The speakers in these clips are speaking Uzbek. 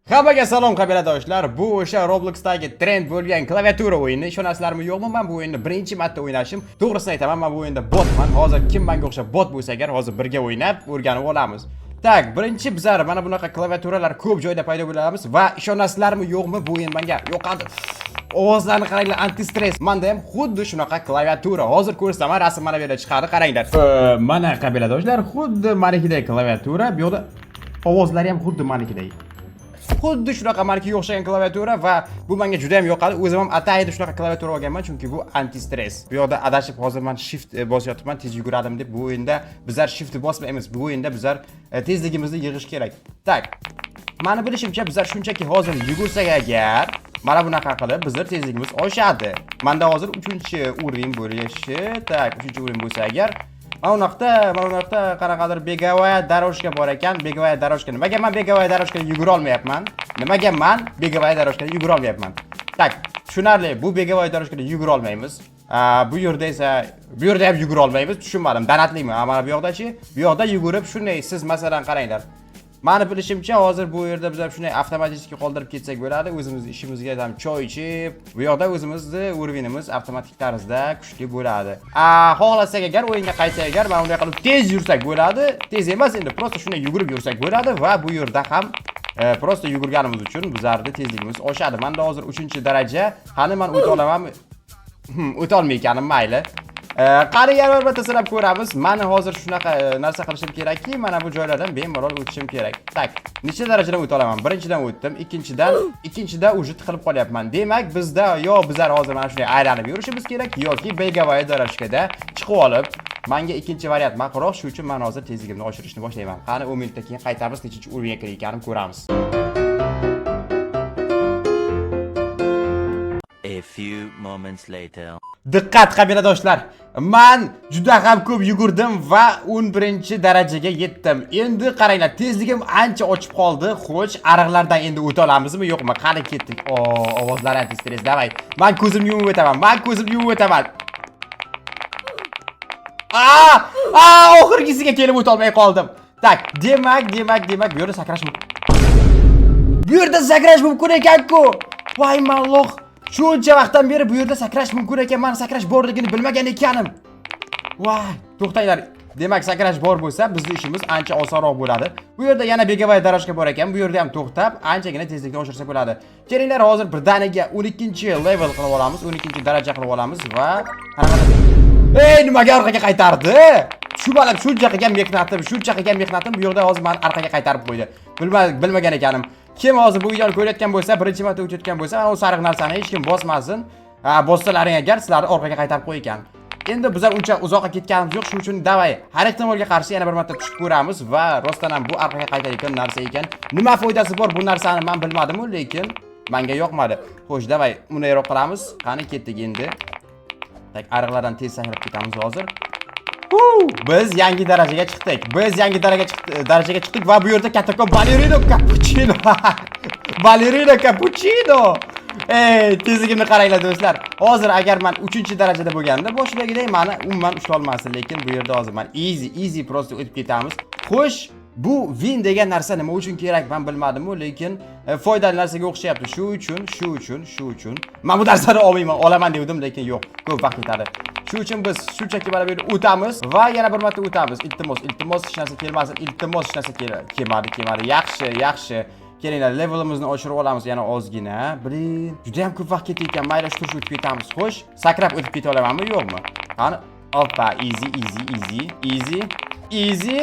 Hammaga salom, qabiladoshlar. Bu o'sha Robloxdagi trend bo'lgan klaviatura o'yini. Ishonasizlarmi, yo'qmi? Men bu o'yinni birinchi marta o'ynashim. To'g'risini aytaman, men bu o'yinda botman. Hozir kim menga o'xshab bot bo'lsa agar, hozir birga o'ynab o'rganib olamiz. Так, birinchi bizlar mana bunaqa klaviaturalar ko'p joyda paydo bo'lamiz va ishonasizlarmi, yo'qmi, bu o'yin menga yoqadi. Ovozlarni qaranglar, anti-stress. Menda ham xuddi shunaqa klaviatura. Hozir ko'rsataman, rasm mana bu yerda chiqadi, qaranglar. Mana, qabiladoshlar, xuddi manikiday klaviatura. Bu yoqda ovozlari ham xuddi manikiday. Xuddi shunaqa manikiga o'xshagan klaviatura va bu menga juda ham yoqadi. O'zim ham atayida shunaqa klaviatura olganman, chunki bu anti-stress. Bu yoqda adashib hozir men shift bosyapman, tez yuguradim deb. Bu o'yinda bizlar shift bosmaymiz. Bu o'yinda bizlar tezligimizni yig'ish kerak. Так. Mani bilishimcha, bizlar shunchaki hozir yugursak agar, mana bunaqa qilib bizlar tezligimiz oshadi. Menda hozir 3-уровень bo'lishi, так, 3-уровень bo'lsa agar, mana buyoqda qanaqadir беговая дорожка bor ekan. Беговая дорожка. Nimaga men беговая дорожка da yugura olmayapman? Nimaga men беговая дорожка da yugura olmayapman? Так, tushunarli. Bu беговая дорожка da yugura olmaymiz. Bu yerda esa, bu yerda ham yugura olmaymiz. Tushunmadim. Donatlikmi? Mana bu yoqdachi? Bu yoqda yugurib shunday, siz masalan qaranglar. Mani bilishimcha, hozir bu yerda biz ham shunday avtomatik qoldirib ketsak bo'ladi. O'zimiz ishimizga ham choy ichib, bu yoqda o'zimizni уровень imiz avtomatik tarzda kuchli bo'ladi. Xohlasak agar, o'yinga qaytsak agar, mana bunday qilib tez yursak bo'ladi. Tez emas endi, просто shunday yugurib yursak bo'ladi va bu yerda ham просто yugurganimiz uchun bizlarni tezligimiz oshadi. Menda hozir 3-daraja. Qani, men o'ta olamanmi? O'ta olmaykanim, mayli. Qani, yana bir marta sinab ko'ramiz. Mani hozir shunaqa narsa qilishim kerakki, mana bu joylardan bemalol o'tishim kerak. Так, necha darajadan o'ta olaman? Birinchidan o'tdim, ikkinchidan, ikkinchida уже tiqilib qolyapman. Demak, bizda yo bizlar hozir mana shunday aylanib yurishimiz kerak yoki беговая дорожка da chiqib olib, menga ikkinchi variant ma'qulroq, shuning uchun men hozir tezligimni oshirishni boshlayman. Qani, 10 minutdan keyin qaytamiz, nechinchi уровень ga ekanini ko'ramiz. A few moments later. Diqqat, qabiladoshlar! Man juda ham ko'p yugurdim va 11-darajaga yetdim. Endi qaranglar, tezligim ancha oshib qoldi. Xo'sh, ariqlardan endi o'ta olamizmi, yo'qmi? Qani, ketdik. O, ovozlar anti-stress. Давай. Man ko'zimni yumib o'taman. Man ko'zimni yumib o'taman. Aa! Aa, oxirgisiga kelib o'ta olmay qoldim. Так, demak, bu yerda sakrash mumkin. Bu yerda sakrash mumkin ekan-ku. Voy malloh. Shuncha vaqtdan beri bu yerda sakrash mumkin ekan. Men sakrash borligini bilmagan ekanim. Voy, to'xtanglar. Demak, sakrash bor bo'lsa, bizning ishimiz ancha osonroq bo'ladi. Bu yerda yana беговая дорожка bor ekan. Bu yerda ham to'xtab, anchagina tezlikni oshirsa bo'ladi. Kelinglar, hozir birdaniga 12-level qilib olamiz, 12-daraja qilib olamiz va qanaqadir. Ey, nimaga orqaga qaytardi? Tushunmadim, shuncha qilgan mehnatim, shuncha qilgan mehnatim bu yerda hozir meni orqaga qaytarib qo'ydi. Bilmagan ekanim. Kim hozir bu videoni ko'rayotgan bo'lsa, birinchi marta o'tayotgan bo'lsa, ana u sariq narsani hech kim bosmasin. Ha, bossalaring agar, sizlarni orqaga qaytarib qo'ygan. Endi bizlar uncha uzoqqa ketganimiz yo'q, shuning uchun давай, har ehtimolga qarshi yana bir marta tushib ko'ramiz va rostdan ham bu orqaga qaytarayotgan narsa ekan. Nima foydasi bor bu narsani men bilmadim-u, lekin menga yoqmadi. Xo'sh, давай, bundayroq qilamiz. Qani, ketdik endi. Так, ariqlardan tez sakrab ketamiz hozir. Huu, biz yangi darajaga chiqdik. Biz yangi darajaga chiqdik va bu yerda kattakon balerino kapuchino. Balerino kapuchino. Ey, tezligimni qaranglar, do'stlar. Hozir agar men 3-darajada bo'lganimda, boshidagidek meni umuman ushlolmasdi, lekin bu yerda hozir men easy, easy просто o'tib ketamiz. Xo'sh, bu win degan narsa nima uchun kerak men bilmadim-u, lekin foydali narsaga o'xshayapti. Shu uchun, shu uchun, shu uchun men bu narsani olmayman, olaman degandim, lekin yo'q, ko'p vaqt ketadi. Shu uchun biz shunchaki mana bu yerda o'tamiz va yana bir marta o'tamiz. Iltimos, iltimos, hech narsa kelmasin. Iltimos, hech narsa kelmadi, kelmadi. Yaxshi, yaxshi. Kelinglar, levelimizni oshirib olamiz yana ozgina. Блин, juda ham ko'p vaqt ketdi ekan. Mayli, shu turishib o'tib ketamiz. Xo'sh, sakrab o'tib keta olamanmi, yo'qmi? Qani, oppa, easy, easy, easy, easy, easy.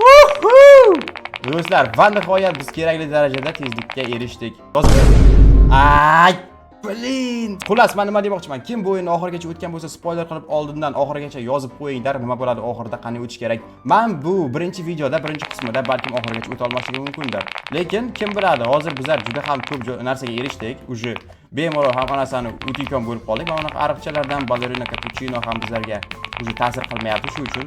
Woohoo! Do'stlar, va nihoyat biz kerakli darajada tezlikka erishdik. Ay, блин. Xullas, men nima demoqchiman? Kim bu o'yinni oxirigacha o'tgan bo'lsa, spoiler qilib oldindan oxirigacha yozib qo'yinglar, nima bo'ladi oxirida, qanday o'tish kerak. Men bu birinchi videoda, birinchi qismida balkim oxirigacha o'ta olmasligim mumkindir. Lekin kim biladi, hozir bizlar juda ham ko'p narsaga erishdik. Уже bemalol hamma narsani o'tayotgan bo'lib qoldik. Mana bunaqa ariqchalardan balerina kapuchino ham bizlarga уже ta'sir qilmayapti. Shu uchun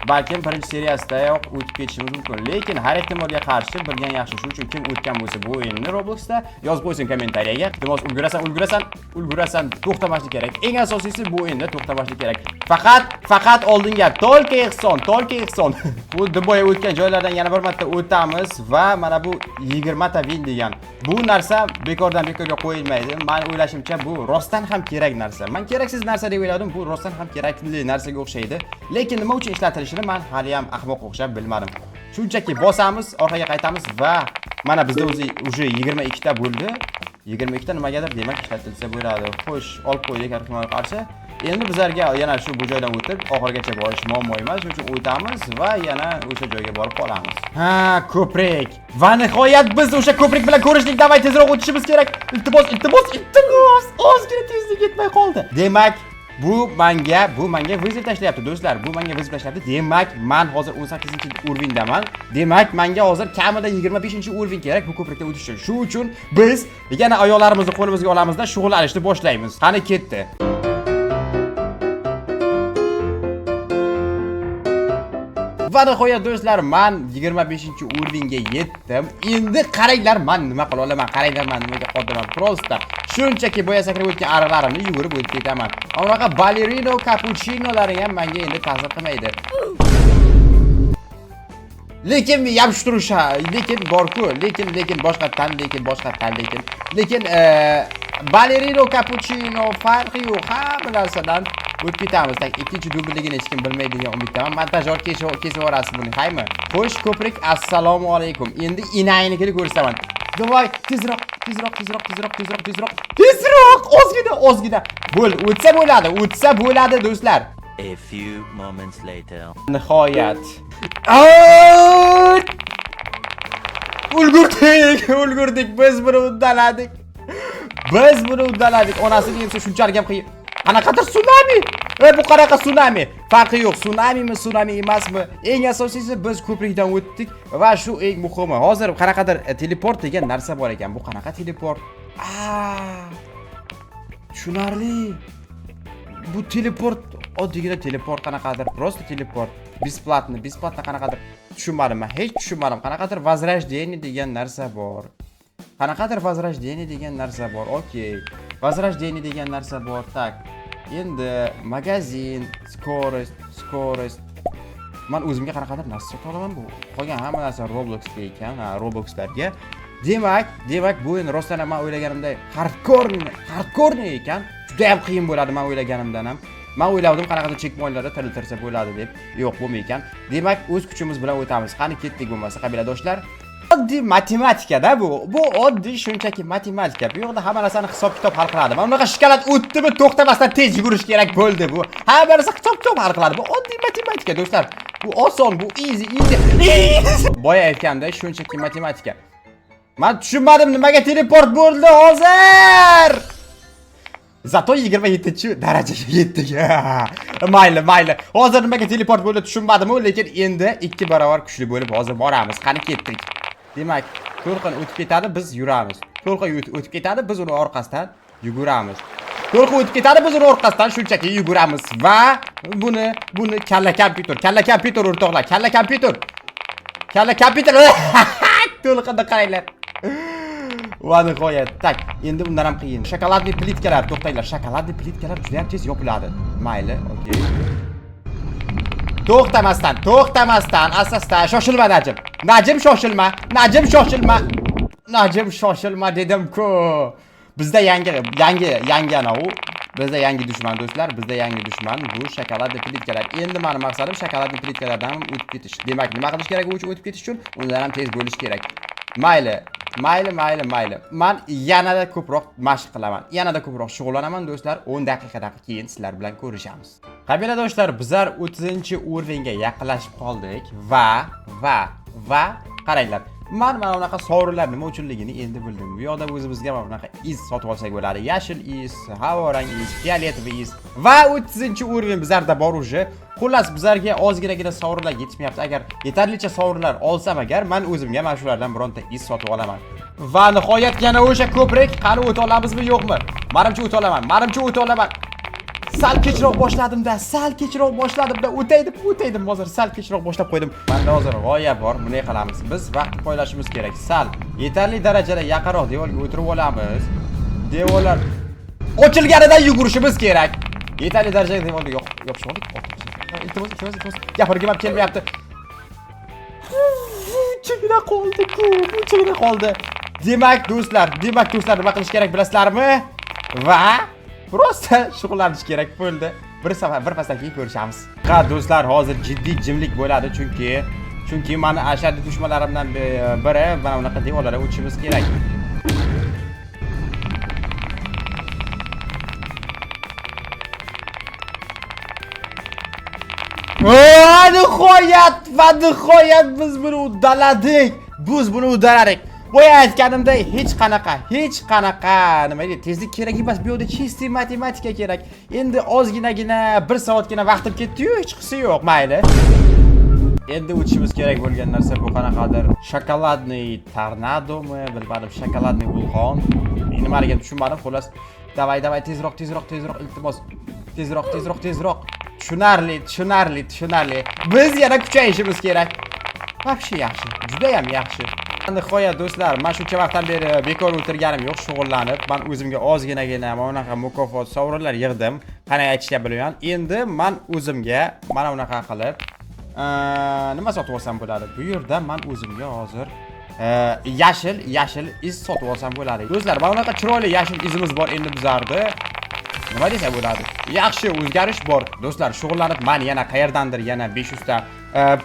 Balkim birinchi seriyasidayoq o'tib ketishimiz mumkin. Lekin har ehtimolga qarshi bilgan yaxshi. Shuning uchun kim o'tgan bo'lsa bu o'yinni Robloxda, yozib qo'ysin kommentariyaga. Iltimos, ulgurasan, ulgurasan, ulgurasan, to'xtamaslik kerak. Eng asosiysi, bu o'yinda to'xtamaslik kerak. Faqat, faqat oldinga, только ehson, только ehson. Xuddi boya o'tgan joylardan yana bir marta o'tamiz va mana bu 20 ta win degan. Bu narsa bekordan bekorga qo'yilmaydi. Men o'ylashimcha, bu rostdan ham kerak narsa. Men keraksiz narsa deb o'yladim, bu rostdan ham kerakli narsaga o'xshaydi. Lekin nima uchun ishlatilishini men hali ham ahmoq o'xshab bilmadim. Shunchaki bosamiz, orqaga qaytamiz va mana bizda o'zi уже 22 ta bo'ldi. 22 ta nimagadir, demak, ishlatilsa bo'ladi. Xo'sh, olib qo'ydik har ehtimolga qarshi. Endi bizlarga yana shu bu joydan o'tib, oxirigacha borish muammo emas. Shuning uchun o'tamiz va yana o'sha joyga borib qolamiz. Ha, ko'prik. Va nihoyat biz o'sha ko'prik bilan ko'rishdik. Давай, tezroq o'tishimiz kerak. Iltimos, iltimos, iltimos. Ozgina tezlik yetmay qoldi. Demak, bu menga вызов tashlayapti, do'stlar. Bu menga вызов tashlayapti. Demak, men hozir 18-уровень daman. Demak, menga hozir kamida 25-уровень kerak bu ko'prikdan o'tish uchun. Shu uchun biz yana oyoqlarimizni qo'limizga olamizda, shug'ullanishni boshlaymiz. Qani, ketdi. Va nihoyat, do'stlar, man 25-уровень ga yetdim. Endi qaranglar, man nima qila olaman, qaranglar, man nimaga qodirman. Просто shunchaki boya sakrab o'tgan ariqlarimni yugurib o'tib ketaman. Unaqa balerino kapuchinolaring ham menga endi ta'sir qilmaydi. Lekin yopishib turish, lekin bor-ku, lekin boshqatdan, lekin boshqatdan, lekin balerino kapuchino farqi yo'q, hamma narsadan o'tib ketamiz. Так, ikkinchi dublligini hech kim bilmaydi degan umiddaman. Montajyor kesib yuborasiz buni, haymi? Xo'sh, ko'prik, assalomu alaykum. Endi inaynikini ko'rsataman. Давай, tezroq, tezroq, tezroq, tezroq, tezroq, tezroq, tezroq, ozgina, ozgina. Bo'ldi, o'tsa bo'ladi, o'tsa bo'ladi, do'stlar. A few moments later. Nihoyat. Aaaa! Ulgurdik, ulgurdik. Biz buni uddaladik. Biz buni uddaladik. Onasini yemsa, shunchalik ham qiyin. Qanaqadir sunami. E, bu qanaqa sunami? Farqi yo'q, sunamimi, sunami emasmi? Eng asosiysi, biz ko'prikdan o'tdik va shu eng muhimi. Hozir qanaqadir teleport degan narsa bor ekan. Bu qanaqa teleport? Aa! Tushunarli. Bu teleport oddiygina teleport qanaqadir, просто teleport. Бесплатно, бесплатно qanaqadir, tushunmadim men, hech tushunmadim. Qanaqadir возрождение degan narsa bor. Qanaqadir возрождение degan narsa bor. Okey. Возрождение degan narsa bor. Так. Endi magazin, скорость, скорость. Man o'zimga qanaqadir narsa sota olaman bu. Qolgan hamma narsa Robloxga ekan, ha, Robuxlarga. Demak, bu o'yin rostdan ham men o'ylaganimday hardcore, hardcore ekan. Juda ham qiyin bo'ladi men o'ylaganimdan ham. Men o'ylardim, qanaqadir checkpointlarda tiriltirsa bo'ladi deb. Yo'q, bo'lmaydi ekan. Demak, o'z kuchimiz bilan o'tamiz. Qani, ketdik bo'lmasa, qabiladoshlar. Oddiy matematikada bu. Bu oddiy shunchaki matematika. Bu yoqda hamma narsani hisob-kitob hal qiladi. Mana bunaqa shokolad o'tdimi, to'xtamasdan tez yugurish kerak bo'ldi bu. Hamma narsa hisob-kitob hal qiladi. Bu oddiy matematika, do'stlar. Bu oson, bu easy, easy. Easy. Boya aytgandek, shunchaki matematika. Men tushunmadim, nimaga teleport bo'ldi hozir. Зато 27 darajaga yetdik. Mayli, mayli. Hozir nimaga teleport bo'ldi tushunmadim-u, lekin endi ikki barobar kuchli bo'lib hozir boramiz. Qani, ketdik. Demak, to'lqin o'tib ketadi, biz yuramiz. To'lqin o'tib ketadi, biz uni orqasidan yuguramiz. To'lqin o'tib ketadi, biz uni orqasidan shunchaki yuguramiz va buni kalla kompyuter, kalla kompyuter, o'rtoqlar, kalla kompyuter. Kalla kompyuter. To'lqinni qaranglar. Va nihoyat. Так, endi undan ham qiyin. Шоколадный plitkalar, to'xtanglar. Шоколадный plitkalar juda ham tez yopiladi. Mayli, okey. To'xtamasdan, to'xtamasdan, asosda shoshilma, Najim. Najim, shoshilma. Najim, shoshilma. Najim, shoshilma dedim-ku. Bizda yangi anavi. Bizda yangi dushman, do'stlar, bizda yangi dushman bu шоколадный plitkalar. Endi meni maqsadim шоколадный plitkalardan ham o'tib ketish. Demak, nima qilish kerak u uchun, o'tib ketish uchun? Undan ham tez bo'lish kerak. Mayli, mayli, mayli, mayli. Man yanada ko'proq mashq qilaman. Yanada ko'proq shug'ullanaman, do'stlar. 10 daqiqadan keyin sizlar bilan ko'rishamiz. Qabiladoshlar, bizlar 30-уровень ga yaqinlashib qoldik va qaranglar. Man mana bunaqa sovrinlar nima uchunligini endi bildim. Bu yoqda o'zimizga mana bunaqa iz sotib olsak bo'ladi. Yashil iz, havorang iz, фиолетовый iz va 30-уровень bizlarda bor уже. Xullas, bizlarga ozginagina sovrinlar yetishmayapti. Agar yetarlicha sovrinlar olsam agar, man o'zimga mana shulardan bironta iz sotib olaman. Va nihoyat yana o'sha ko'prik, qani, o'ta olamizmi, yo'qmi? Manimcha, o'ta olaman. Manimcha, o'ta olaman. Sal kechroq boshladimda, sal kechroq boshladimda, o'tay deb o'taydim, hozir sal kechroq boshlab qo'ydim. Menda hozir g'oya bor, bunday qilamiz. Biz vaqt poylashimiz kerak. Sal yetarli darajada yaqinroq devorga o'tirib olamiz. Devorlar ochilganidan yugurishimiz kerak. Yetarli darajada devorga yopishib oldik. Iltimos, iltimos, iltimos. Gapirgim ham kelmayapti. Bunchagina qoldi-ku, bunchagina qoldi. Demak do'stlar, nima qilish kerak bilasizlarmi? Va просто shug'ullanish kerak bo'ldi. Bir safar bir pasdan keyin ko'rishamiz. Ha do'stlar, hozir jiddiy jimlik bo'ladi, chunki mani ashaddiy dushmanlarimdan biri mana bunaqa devorlarga o'tishimiz kerak. Va nihoyat, va nihoyat biz buni uddaladik. Biz buni uddaladik. Boya aytganimdek hech qanaqa nima deydi, tezlik kerak emas. Bu yerda чистый matematika kerak. Endi ozginagina bir soatgina vaqtim ketdi-yu, hechqisi yo'q, mayli. Endi o'tishimiz kerak bo'lgan narsa bu qanaqadir шоколадный tornadomi, bilmadim, шоколадный vulqon. Nimaligini tushunmadim, xullas. Давай, давай, tezroq, tezroq, tezroq, iltimos. Tezroq, tezroq, tezroq. Tushunarli, tushunarli, tushunarli. Biz yana kuchayishimiz kerak. Вообще yaxshi, juda ham yaxshi. Nihoyat do'stlar, men shuncha vaqtdan beri bekor o'tirganim yo'q, shug'ullanib, men o'zimga ozginagina mana bunaqa mukofot, sovrinlar yig'dim. Qanday aytishga bilmayman. Endi men o'zimga mana bunaqa qilib nima sotib olsam bo'ladi? Bu yerda men o'zimga hozir yashil iz sotib olsam bo'ladi. Do'stlar, mana bunaqa chiroyli yashil izimiz bor endi bizardi. Nima desa bo'ladi? Yaxshi o'zgarish bor. Do'stlar, shug'ullanib men yana qayerdandir yana 500 ta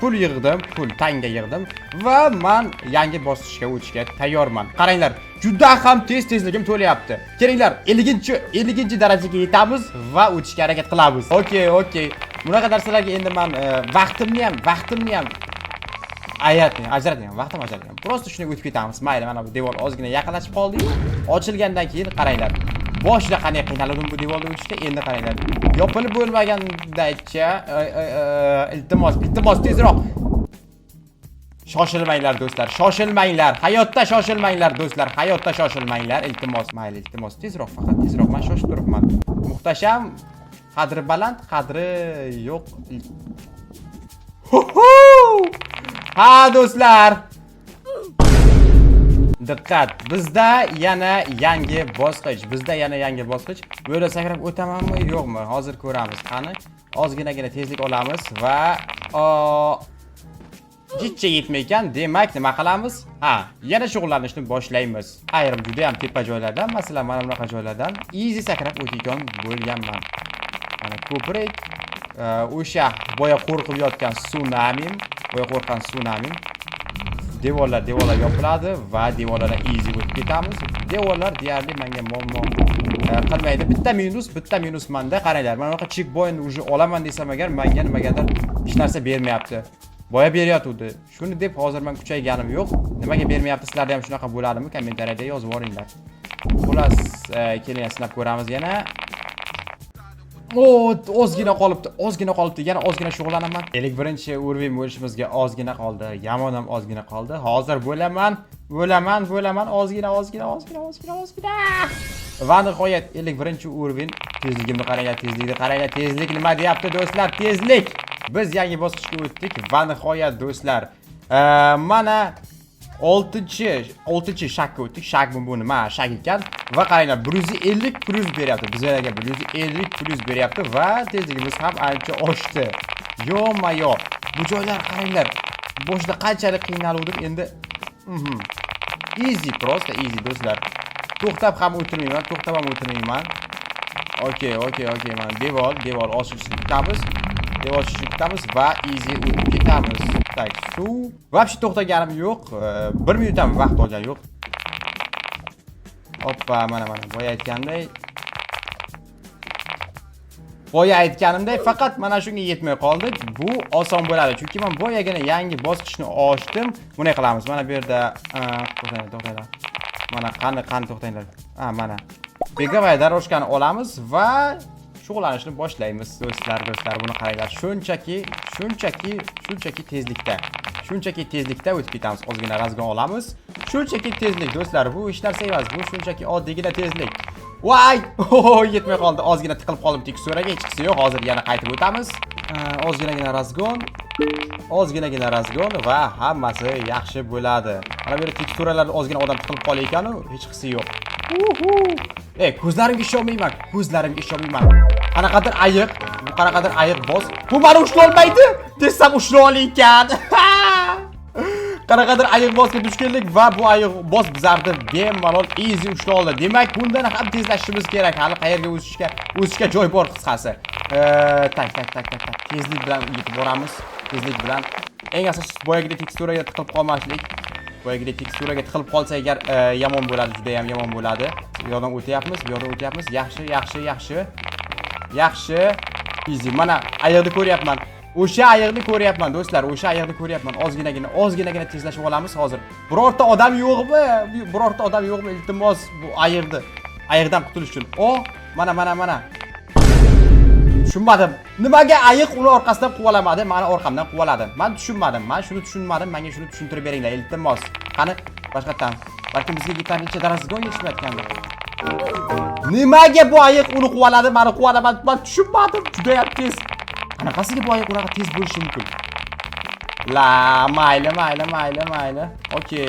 pul yig'dim, pul tanga yig'dim va men yangi bosqichga o'tishga tayyorman. Qaranglar, juda ham tez tezligim to'layapti. Kelinglar, 50-darajaga yetamiz va o'tishga harakat qilamiz. Okey. Bunaqa narsalarga endi men vaqtimni ham ajratmayman, ajratmayman, vaqtim ajratmayman. Просто shunday o'tib ketamiz. Mayli, mana bu devor ozgina yaqinlashib qoldi-yu. Ochilgandan keyin qaranglar. Boshida qanday qiynaldim bu devorni o'tishda, endi qaranglar. Yopilib bo'lmagandacha, iltimos, iltimos, tezroq. Shoshilmanglar do'stlar, shoshilmanglar. Hayotda shoshilmanglar do'stlar, hayotda shoshilmanglar. Iltimos, mayli, iltimos, tezroq, faqat tezroq. Men shoshib turibman. Muhtasham, qadri baland, qadri yo'q. Hu-hu! Ha do'stlar. Diqqat, bizda yana yangi bosqich, bizda yana yangi bosqich. Bu yerda sakrab o'tamanmi, yo'qmi? Hozir ko'ramiz. Qani, ozginagina tezlik olamiz va jichcha yetmaykan. Demak, nima qilamiz? Ha, yana shug'ullanishni boshlaymiz. Ayrim juda ham tepa joylardan, masalan, mana bunaqa joylardan easy sakrab o'tadigan bo'lganman. Mana ko'prik, o'sha boya qo'rqib yotgan tsunamim, boya qo'rqqan tsunamim. Devorlar yopiladi va devorlardan easy o'tib ketamiz. Devorlar deyarli menga muammo qilmaydi. Bitta minus menda, qaranglar. Mana bunaqa checkpoint уже olaman desam agar, menga nimagadir hech narsa bermayapti. Boya berayotgandi. Shuni deb hozir men kuchayganim yo'q. Nimaga bermayapti? Sizlarda ham shunaqa bo'ladimi? Kommentariyada yozib yuboringlar. Xullas, keling, sinab ko'ramiz yana. O, ozgina qolibdi, ozgina qolibdi. Yana ozgina shug'ullanaman. 51 уровень bo'lishimizga ozgina qoldi. Yamon ham ozgina qoldi. Hozir bo'laman, bo'laman, bo'laman. Ozgina, ozgina, ozgina, ozgina, ozgina. Va nihoyat 51 уровень. Tezligimni qaranglar, tezlikni qaranglar. Tezlik nima deyapti do'stlar? Tezlik. Biz yangi bosqichga o'tdik va nihoyat do'stlar, mana 6 шаг ga o'tdik. Шаг mi bu, nima? Шаг ekan. Va qaranglar, 150 plyus beryapti. Bizlarga 150 plyus beryapti va tezligimiz ham ancha oshdi. Yo-mayo. Bu joylar qaranglar. Boshida qanchalik qiynaluvdim, endi Easy, просто easy do'stlar. To'xtab ham o'tirmayman, to'xtab ham o'tirmayman. Okey, mana devor ochilishini kutamiz. Devor ochilishini kutamiz va easy o'tib ketamiz. Так, suv. Вообще to'xtaganim yo'q. Bir minut ham vaqt olgan yo'q. Oppa, mana, boya aytganday. Boya aytganimdek, faqat mana shunga yetmay qoldi. Bu oson bo'ladi, chunki men boyagina yangi bosqichni ochdim. Bunday qilamiz. Mana bu yerda, to'xtanglar, to'xtanglar. Mana qani, qani, to'xtanglar. Ha, mana. Беговая дорожка ni olamiz va shug'ullanishni boshlaymiz. Do'stlar, do'stlar, buni qaranglar. Shunchaki tezlikda. Shunchaki tezlikda o'tib ketamiz. Ozgina разгон olamiz. Shunchaki tezlik, do'stlar, bu hech narsa emas, bu shunchaki oddiygina tezlik. Voy! Oh, yetmay qoldi. Ozgina tiqilib qoldim teksturaga, hechqisi yo'q. Hozir yana qaytib o'tamiz. Ozginagina разгон. Ozginagina разгон va hammasi yaxshi bo'ladi. Mana bu yerda teksturalarda ozgina odam tiqilib qolar ekan-u, hechqisi yo'q. Uhu. Ey, ko'zlarimga ishonmayman, ko'zlarimga ishonmayman. Qanaqadir ayiq, bu qanaqadir ayiq boz. Bu meni ushlolmaydi. Desam ushlol ekan. Qanaqadir ayiq bozga duch keldik va bu ayiq boz bizlarni bemalol, easy ushlay oldi. Demak, bundan ham tezlashishimiz kerak. Hali qayerga o'sishga joy bor, qisqasi. Так, так, так, так, так. Tezlik bilan yetib boramiz. Tezlik bilan. Eng asosiysi, boyagidek teksturaga tiqilib qolmaslik. Boyagidek teksturaga tiqilib qolsa agar, yomon bo'ladi, juda ham yomon bo'ladi. Bu yoqdan o'tyapmiz, bu yoqdan o'tyapmiz. Yaxshi, yaxshi, yaxshi. Yaxshi. Easy. Mana ayiqni ko'ryapman. O'sha ayiqni ko'ryapman, do'stlar, o'sha ayiqni ko'ryapman. Ozginagina, ozginagina tezlashib olamiz hozir. Birorta odam yo'qmi? Birorta odam yo'qmi? Iltimos, bu ayiqni. Ayiqdan qutulish uchun. O, mana, mana, mana. Tushunmadim. Nimaga ayiq uni orqasidan quvalamadi, meni orqamdan quvaladi? Men tushunmadim. Men shuni tushunmadim. Menga shuni tushuntirib beringlar, iltimos. Qani, boshqatdan. Balkim bizga yetarlicha darajada yetishmayotgandir. Nimaga bu ayiq uni quvaladi, meni quvalamadi? Men tushunmadim. Juda ham tez. Qanaqasiga bu ayiq unaqa tez bo'lishi mumkin? La, mayli, mayli, mayli, mayli. Okey.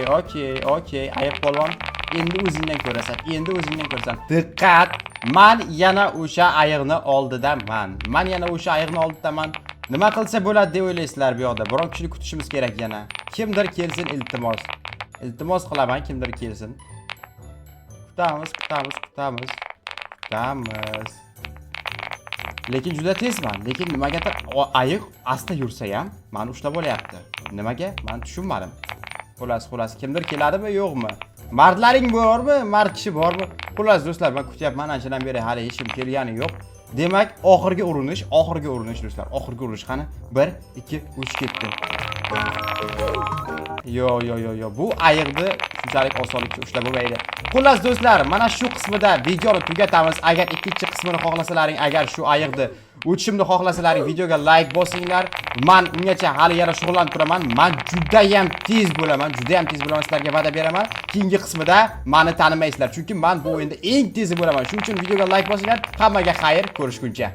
Ayiq polvon, endi o'zingdan ko'rasan. Endi o'zingdan ko'rasan. Diqqat! Man yana o'sha ayiqni oldidaman. Man yana o'sha ayiqni oldidaman. Nima qilsa bo'ladi deb o'ylaysizlar bu yoqda? Biron kishini kutishimiz kerak yana. Kimdir kelsin, iltimos. Iltimos qilaman, kimdir kelsin. Kutamiz, kutamiz, kutamiz. Kutamiz. Lekin juda tezman. Lekin nimagadir ayiq asta yursa ham meni ushlab olyapti. Nimaga? Men tushunmadim. Xullas, kimdir keladimi, yo'qmi? Mardlaring bormi? Mard kishi bormi? Xullas, do'stlar, men kutyapman anchadan beri, hali hech kim kelgani yo'q. Demak, oxirgi urinish, oxirgi urinish, do'stlar, oxirgi urinish qani? 1 2 3 ketdi. Yo, yo, yo, yo. Bu ayiqni shunchalik osonlikcha ushlab bo'lmaydi. Xullas, do'stlar, mana shu qismida videoni tugatamiz. Agar ikkinchi qismini xohlasalaring, agar shu ayiqni o'tishimni xohlasalaring, videoga like bosinglar. Man ungacha hali yana shug'ullanib turaman. Man juda ham tez bo'laman, juda ham tez bo'laman, sizlarga va'da beraman. Keyingi qismida meni tanimaysizlar, chunki men bu o'yinda eng tezi bo'laman. Shuning uchun videoga like bosinglar. Hammaga xayr, ko'rishguncha.